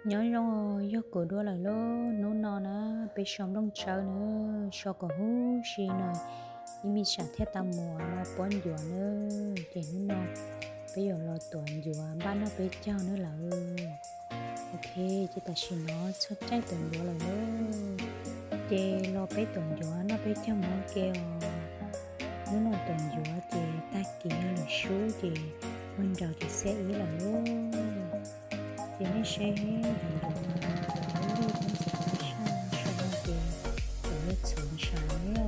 Nyob zoo, yog kuv dua lawm lauj. Hnub no na, peb so nplooj tsawb na, so kom huv si no, ib me tsam thiaj tau mus ua puab ncuav na. Ces hnub no peb yuav los tuav ncuav npaj noj peb caug na lawm. Ok, ces tam sim no txog caij tuav ncuav lawm lauj. Ces los peb tuav ncuav noj peb caug mus ua ke os. Hnub no tuav ncuav ces tag kis yog lwm sub ces ua nraud ces xiab ib lawm lauj. Ces nej saib, ncuav ncuav mas cov lub lub thiab ntxim qab saj, saum no ces cov lub txhuv ntshav na,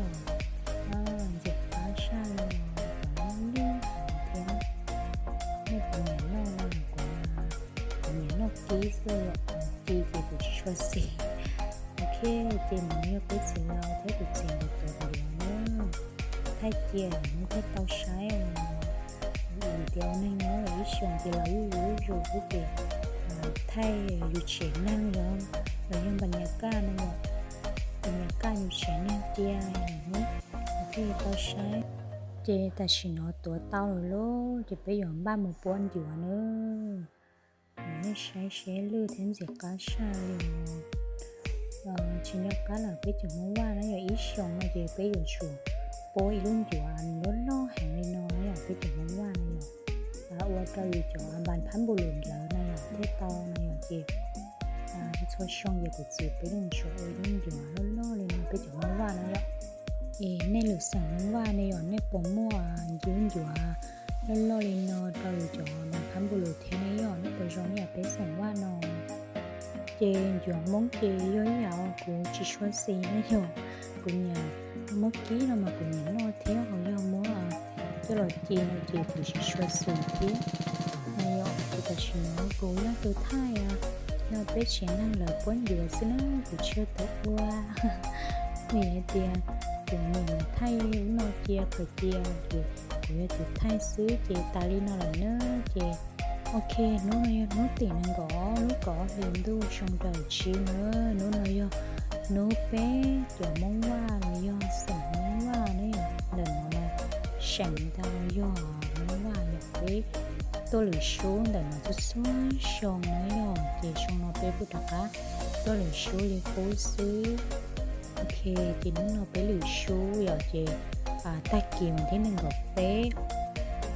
ntxim qab saj li, cov lub lub thiab. Nej puas nyiam noj no? Kuv, kuv nyiam noj kib xwb, ci ces kuv tsis tshua xis. Ok, ces no yog peb txiv laus thiab kuv txiv nkawd tuav ncuav na. Thaij cia hnub thiaj tau saib os. Vim tias ua neeg nyob lawm ib xyoos ces los yuj zus yuj zus xwb ces thaij yus tsev neeg los, los yog npas nyas kaj no yom, npas nyas kaj yus tsev neeg cia hnub thiaj tau saib. Ces tam sim no tuav tau lawm lauj, ces peb yuav npaj mus puab ncuav na. Nej saib seb lwj thiab ntxim qab saj li os. Tsis nco qab lawm, peb cov Hmoob Vaj na yom, ib xyoos no ces peb yuav tsum puab ib lub ncuav loj loj heev li no na yom, peb cov Hmoob Vaj na yom. Ua rau yus cov npas phab npus lus ntawd na yom thiaj tau na yom, ces txhua xyoo ces kuv txiv peb yeej tsum ua ib lub ncuav loj loj li no peb cov Hmoob Vaj na yom. Es nej lwm xeem Hmoob Vaj ne yom, nej puas muaj lub ncuav loj loj li no rau yus cov npas phab npus lus thiab ne yom, nej puas zoo ib yam peb xeem Vaj no? Ces ncuav Hmoob ces yog ib yam kuv tsis tshua xis na yom, kuv nyiam muab kib no mas kuv nyiam noj thiab, ho yog muab coj los ci no ces kuv tsis tshua xis thiab na yom. Ces tam sim no kuv yog tus thaij no peb tsev neeg lawv puab ncuav xwb na, kuv tsis yog tus ua. Vim hais tias kuv nyiam thaij ub no cia khaws cia, ces kuv yog tus thaij xwb ces tas li no lawm na. Ces ok, hnub no yog hnub tim nees nkaum lub kaum ob hlis ntuj xyoo rau tsib na. Hnub no yog hnub peb cov Hmoob Vaj los yog xeem Hmoob Vaj na yom, ntawm no na, seem ntau yog Hmoob Vaj yom, peb tuaj lwm sub ntawm no txhua txhua xyoo na yom, ces xyoo no peb kuj rov qab tuaj lwm sub li qub xwb. Ok, ces hnub no peb lwm sub yom, ces tag kis mas thib nees nkaum peb,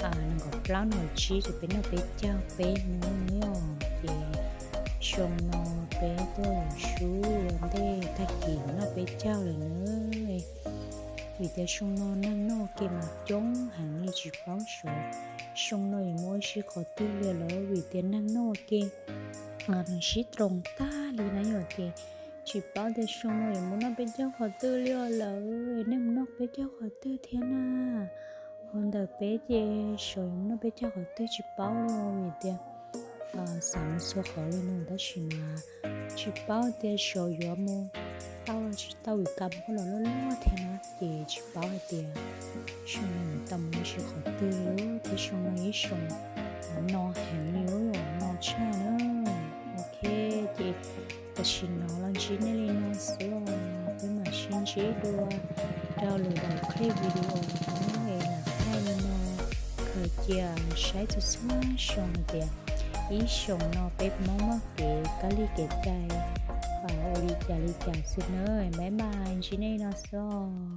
nees nkaum plaub, nees nkaum tsib ces peb noj peb caug peb hnub na yom, ces xyoo no peb tuaj lwm sub ua ntej tag kis noj peb caug lawm na. Vim tias xyoo no neeg noj ke mas coob heev li tsis paub xyov xyoo no yuav muaj ua si qhov twg li lawm, vim tias neeg noj ke sib roos tag li na yom, ces tsis paub tias xyoo no yuav mus noj peb caug qhov twg li os lawm. Nej mus noj peb caug qhov twg thiab na? Ho ntawm peb ces xyov yuav mus noj peb caug qhov twg tsis paub li, vim tias xav mus txhua qhov li no tab sis mas tsis paub tias xyov yuav mus tau los tsis tau vim kas muag los loj loj thiab na, ces tsis paub hais tias xyoo no yuav tau mus ua si qhov twg li, thiab xyoo no ib xyoo no heev li, no tshaj na. Ok, ces tam sim no los ntsib nej li no xwb os, peb mam sib ntsib dua rau lwm daim clip video es lam thaij li no khaws cia saib txhua txhua xyoo hais tias ib xyoos no peb Hmoob muaj kev kab li kev cai ua li cas li cas xwb na. Bye bye, ntsib nej li no xwb os.